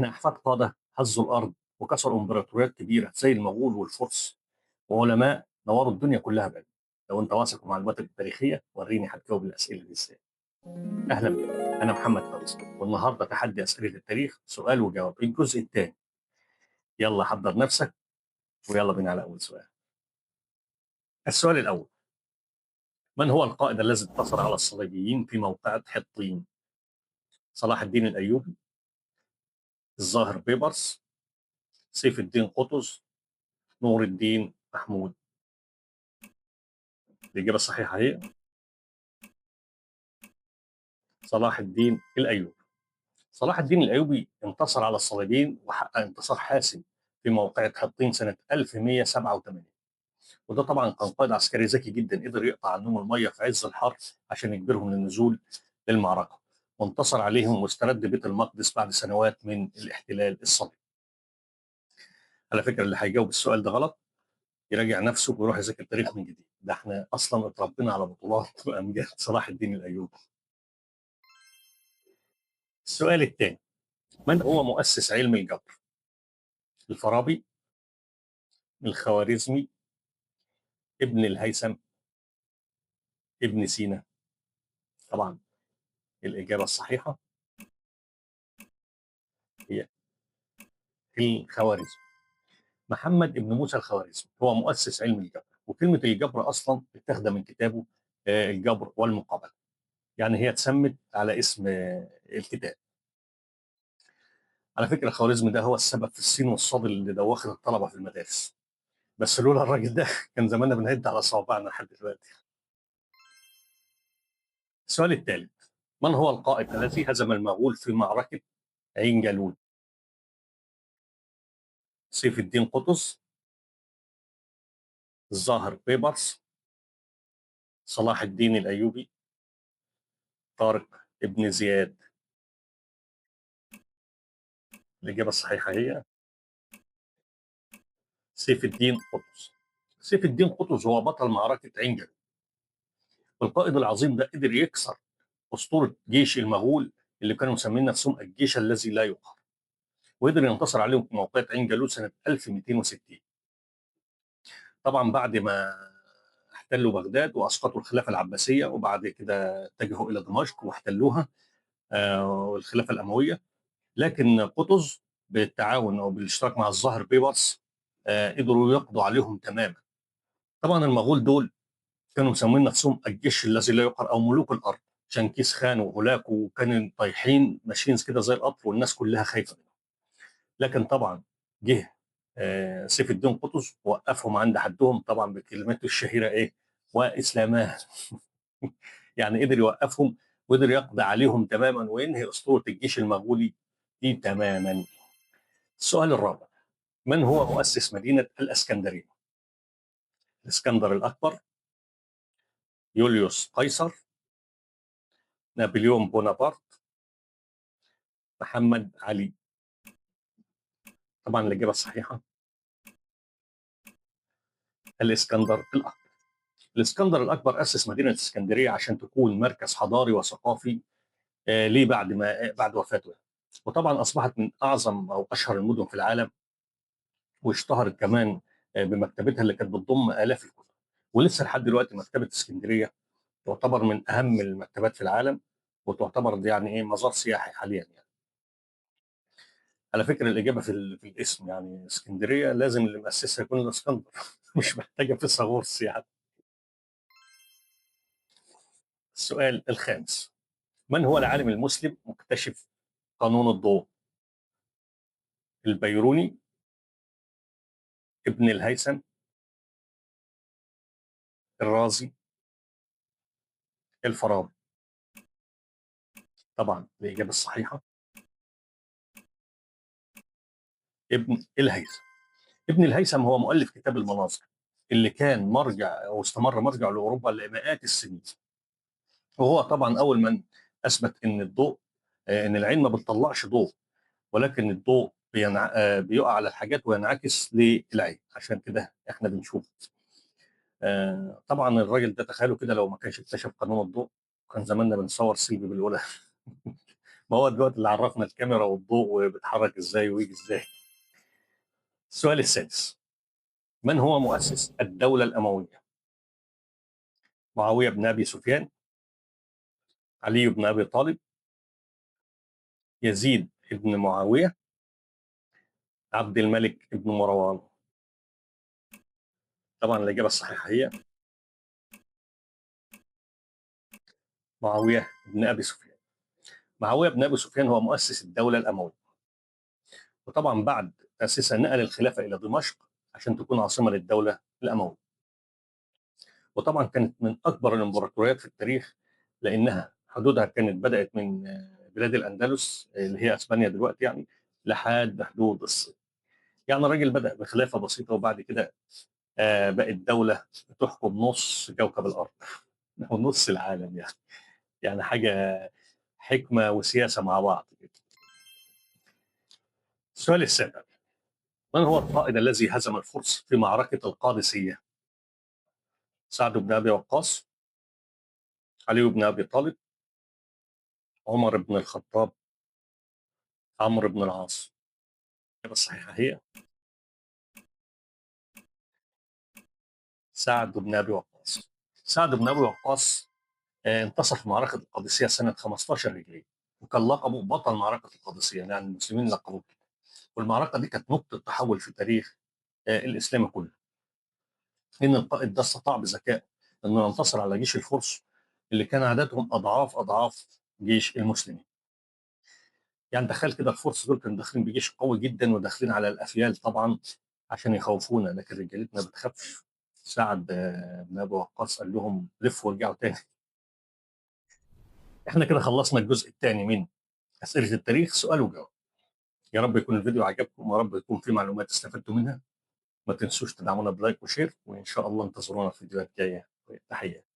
احنا أحفاد قادة هزوا الأرض وكسروا إمبراطوريات كبيرة زي المغول والفرس، وعلماء نوروا الدنيا كلها بعلم. لو أنت واثق في معلوماتك التاريخية وريني هتجاوب الأسئلة دي إزاي. أهلا بك، أنا محمد فوزي، والنهارده تحدي أسئلة التاريخ سؤال وجواب الجزء الثاني. يلا حضر نفسك ويلا بينا على أول سؤال. السؤال الأول: من هو القائد الذي انتصر على الصليبيين في موقعة حطين؟ صلاح الدين الأيوبي، الظاهر بيبرس، سيف الدين قطز، نور الدين محمود. الإجابة الصحيحة هي صلاح الدين الأيوبي. صلاح الدين الأيوبي انتصر على الصليبيين وحقق انتصار حاسم في موقعة حطين سنة 1187، وده طبعا كان قائد عسكري ذكي جدا، قدر يقطع عنهم المية في عز الحر عشان يجبرهم للنزول للمعركة، وانتصر عليهم واسترد بيت المقدس بعد سنوات من الاحتلال الصليبي. على فكرة اللي هيجاوب السؤال ده غلط يراجع نفسه ويروح يذاكر التاريخ من جديد، ده احنا اصلا اتربينا على بطولات وامجاد صلاح الدين الايوبي. السؤال الثاني: من هو مؤسس علم الجبر؟ الفارابي، الخوارزمي، ابن الهيثم، ابن سينا. طبعا الإجابة الصحيحة هي الخوارزمي. محمد ابن موسى الخوارزمي هو مؤسس علم الجبر، وكلمة الجبر أصلا اتاخده من كتابه الجبر والمقابلة، يعني هي اتسمت على اسم الكتاب. على فكرة الخوارزمي ده هو السبب في السين والصاد اللي دوخت الطلبة في المدارس، بس لولا الراجل ده كان زماننا بنهد على صوابعنا لحد دلوقتي. السؤال الثالث: من هو القائد الذي هزم المغول في معركة عين جالوت؟ سيف الدين قطز، الظاهر بيبرس، صلاح الدين الأيوبي، طارق ابن زياد. الإجابة الصحيحة هي سيف الدين قطز. سيف الدين قطز هو بطل معركة عين جالوت، والقائد العظيم ده قدر يكسر أسطورة جيش المغول اللي كانوا مسمين نفسهم الجيش الذي لا يقهر، وقدر ينتصر عليهم في موقعة عين جالوت سنة 1260. طبعا بعد ما احتلوا بغداد وأسقطوا الخلافة العباسية، وبعد كده اتجهوا إلى دمشق واحتلوها والخلافة الأموية. لكن قطز بالتعاون أو بالاشتراك مع الظاهر بيبرس قدروا يقضوا عليهم تماما. طبعا المغول دول كانوا مسمين نفسهم الجيش الذي لا يقهر أو ملوك الأرض، شنكيز خان وهولاكو، وكانوا طايحين ماشيين كده زي القطر والناس كلها خايفة منهم. لكن طبعا جه سيف الدين قطز ووقفهم عند حدهم، طبعا بكلمته الشهيرة ايه؟ واسلاماه. يعني قدر يوقفهم وقدر يقضي عليهم تماما وينهي اسطورة الجيش المغولي دي تماما. السؤال الرابع: من هو مؤسس مدينة الاسكندرية؟ الاسكندر الاكبر، يوليوس قيصر، نابليون بونابرت، محمد علي. طبعا الاجابة الصحيحة الاسكندر الاكبر. الاسكندر الاكبر اسس مدينة الاسكندرية عشان تكون مركز حضاري وثقافي ليه بعد ما بعد وفاته، وطبعا اصبحت من اعظم او اشهر المدن في العالم، واشتهرت كمان بمكتبتها اللي كانت بتضم الاف الكتب، ولسه لحد دلوقتي مكتبه اسكندرية تعتبر من اهم المكتبات في العالم، وتعتبر يعني ايه مزار سياحي حاليا يعني. على فكرة الاجابة في الاسم، يعني اسكندرية لازم اللي مؤسسها يكون الاسكندر، مش محتاجه فيثاغورس يعني. السؤال الخامس: من هو العالم المسلم مكتشف قانون الضوء؟ البيروني، ابن الهيثم، الرازي، الفارابي. طبعا الإجابة الصحيحة ابن الهيثم. ابن الهيثم هو مؤلف كتاب المناظر اللي كان مرجع أو استمر مرجع لأوروبا لمئات السنين، وهو طبعا أول من أثبت إن الضوء، إن العين ما بتطلعش ضوء، ولكن الضوء بيقع على الحاجات وينعكس للعين، عشان كده احنا بنشوف. طبعا الراجل ده تخيلوا كده لو ما كانش اكتشف قانون الضوء كان زماننا بنصور سيلفي بالولا ما هو دلوقتي اللي عرفنا الكاميرا والضوء وبيتحرك ازاي ويجي ازاي. السؤال السادس: من هو مؤسس الدولة الأموية؟ معاوية بن أبي سفيان، علي بن أبي طالب، يزيد بن معاوية، عبد الملك بن مروان. طبعا الإجابة الصحيحة هي معاوية بن أبي سفيان. معاوية بن أبي سفيان هو مؤسس الدولة الأموية، وطبعا بعد تأسيسها نقل الخلافة إلى دمشق عشان تكون عاصمة للدولة الأموية. وطبعا كانت من أكبر الإمبراطوريات في التاريخ، لأنها حدودها كانت بدأت من بلاد الأندلس اللي هي أسبانيا دلوقتي يعني لحد حدود الصين. يعني الراجل بدأ بخلافة بسيطة وبعد كده بقت دولة تحكم نص كوكب الأرض أو نص العالم، يعني حاجة حكمة وسياسة مع بعض كده. السؤال السابع: من هو القائد الذي هزم الفرس في معركة القادسية؟ سعد بن أبي وقاص، علي بن أبي طالب، عمر بن الخطاب، عمرو بن العاص. الإجابة الصحيحة هي سعد بن أبي وقاص. سعد بن أبي وقاص انتصر في معركة القادسية سنة 15 هجرية، وكان لقبه بطل معركة القادسية، يعني المسلمين لقبوه كده. والمعركة دي كانت نقطة تحول في تاريخ الإسلام كله، إن القائد ده استطاع بذكائه إنه ينتصر على جيش الفرس اللي كان عددهم أضعاف أضعاف جيش المسلمين. يعني تخيل كده الفرس دول كانوا داخلين بجيش قوي جدا وداخلين على الأفيال طبعا عشان يخوفونا، لكن رجالتنا بتخافش. سعد بن أبي وقاص قال لهم لفوا وارجعوا تاني. احنا كده خلصنا الجزء الثاني من أسئلة التاريخ سؤال وجواب. يا رب يكون الفيديو عجبكم، ويا رب يكون فيه معلومات استفدتوا منها. ما تنسوش تدعمونا ب like و share، وإن شاء الله انتظرونا في فيديوهات جاية. تحياتي.